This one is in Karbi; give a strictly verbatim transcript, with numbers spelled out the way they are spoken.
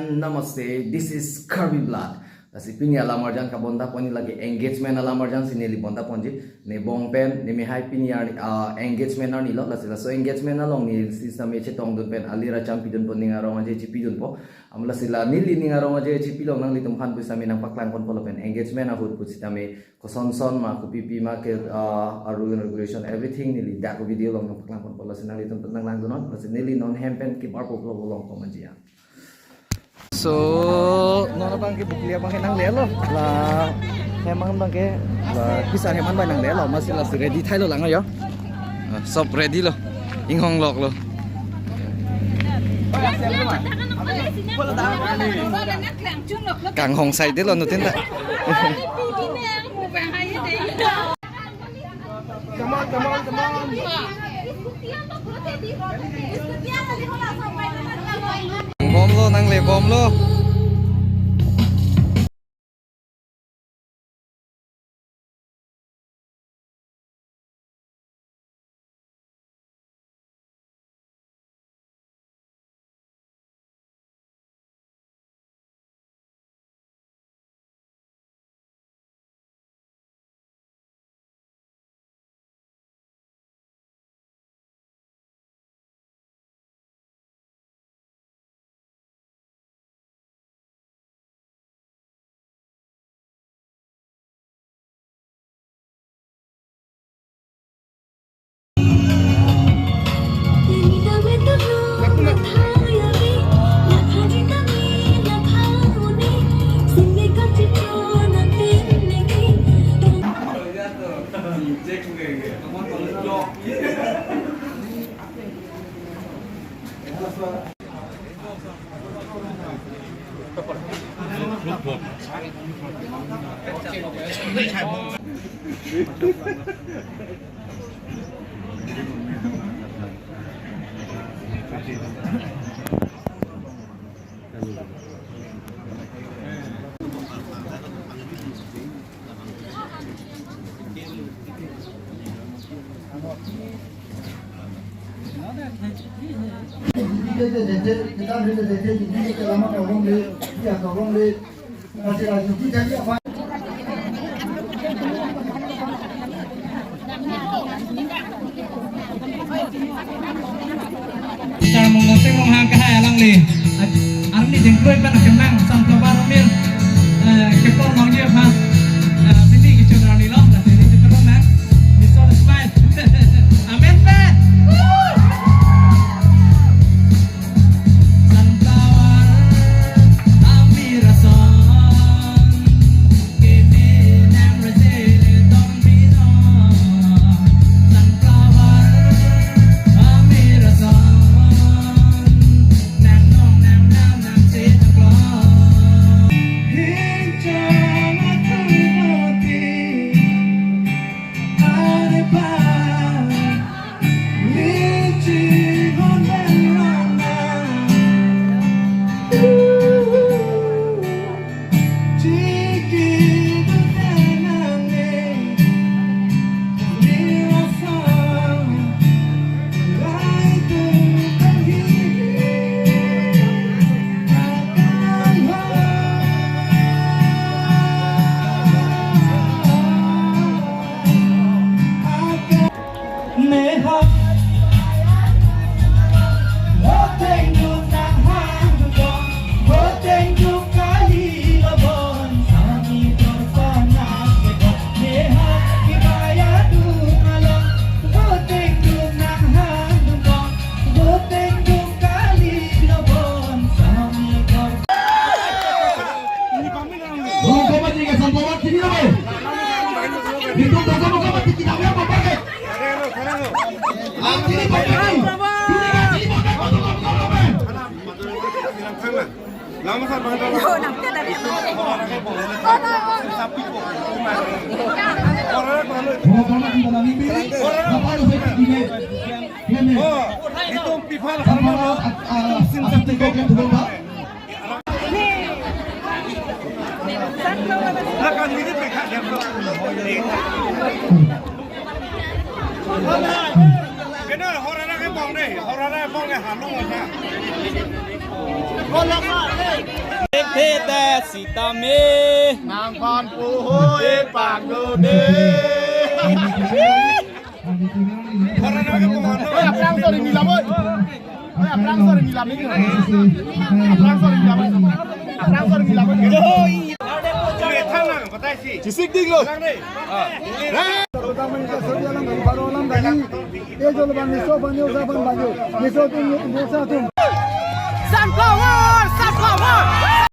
Namaste, this is Karbi Blood. Lasi pini alam arjan kabonta pon-i lake engagement alam arjan si neli bonta ponji. Ne bong pen, ne mehai pini ar, ah, engagement arnilo, lasi laso engagement along neli sitame chetongdun pen, alir acham pidun pon, ning arong aje chipidunpo. Amat lasi la neli ning arong aje chipilong nanglitum aphan pusitame nangpaklang ponpo lapen engagement ahut pusitame kosonson ma, kopipi ma ke, ah, aru inauguration, everything neli dak video along nangpaklang ponpo, lasi nanglitum nanglangdunnon, lasi neli non hem pen kebarpo vlog along komanji ya. So, non abang ke buklia abang ke nanglelo. La hem abang ke, la kisar hem abang nanglelo. Amatsi lasi ready thailo lang yo. Ah, sob ready lo. Inghong loklo. Kanghong saidelo nutin ta. Come on, come on, come on. Bomlo, nangle bomlo. Sar mong mong seng mong hang kahai alangli. Arni jengkroi pen akenang sunflower umil. Eh, kepon mong je pha. Eh, pini kichun arni long, dah sini kichun long na. Dissatisfied. Amen, Pat. Sunflower, amir ason. Kena horara ke bong deh, horara bong ke halung aja. Thekthe ta sitame. Nangphan puhoi pangdone. Oi, aphrangso ri nilam, oi. Oi, aphrangso ri nilam, oi. Aphrangso ri nilam, oi. Aphrangso ri nilam, oi. Chisik dinglo. Sunflower, sunflower.